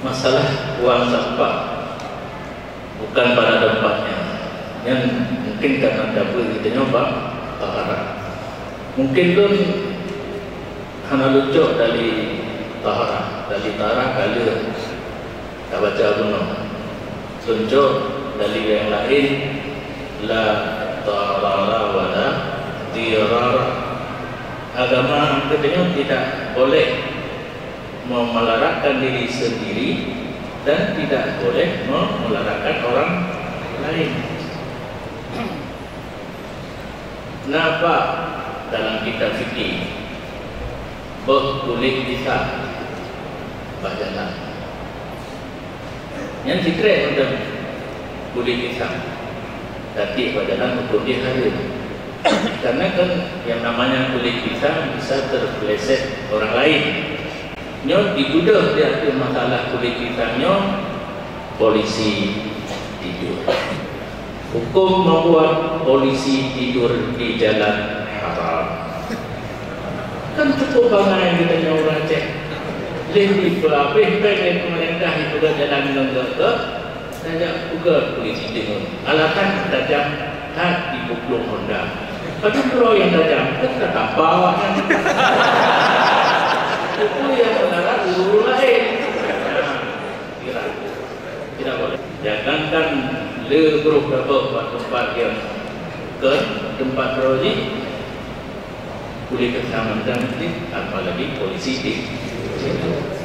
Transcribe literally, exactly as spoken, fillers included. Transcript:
Masalah uang sampah bukan pada tempatnya. Nyan mungkin karena dapur kita nyoba taharah. Mungkin pun hana lucok dari taharah, dari taharah kali tabaca bunoe. Lucok dari yang lain, la tarara wa la dirara. Agama kita tidak boleh memelaratkan diri sendiri dan tidak boleh memelaratkan orang lain. Kenapa dalam kitab fikih beh kulit pisang bak jalan? Nyan sikrek macam kulit pisang. Tapi bak jalan hukum dia haram. Karena kan yang namanya kulit pisang bisa terpeleset orang lain. Nyoe dibeudôh di ateueh masalah kulit pisang nyoe, polisi tidur. Hukum membuat polisi tidur di jalan haram. Kan cukup bangai kita nyoe ureueng Aceh. Leh dipeulabeh péng lé pemerintah dipeugah jalan ngon geuh-geuh, tajak peugah polisi tidur. Alasan tajam that di puplong Honda. Padahai keudroe nyang tajam, kan ka tampak awaknyan. Itu yang meularat ureueng laén. Nah, kira. Tidak boleh. Jangankan le brôk dabok bak tempat yang bukan tempat droe jih, boleh keselamatan jih, apalagi polisi di situ.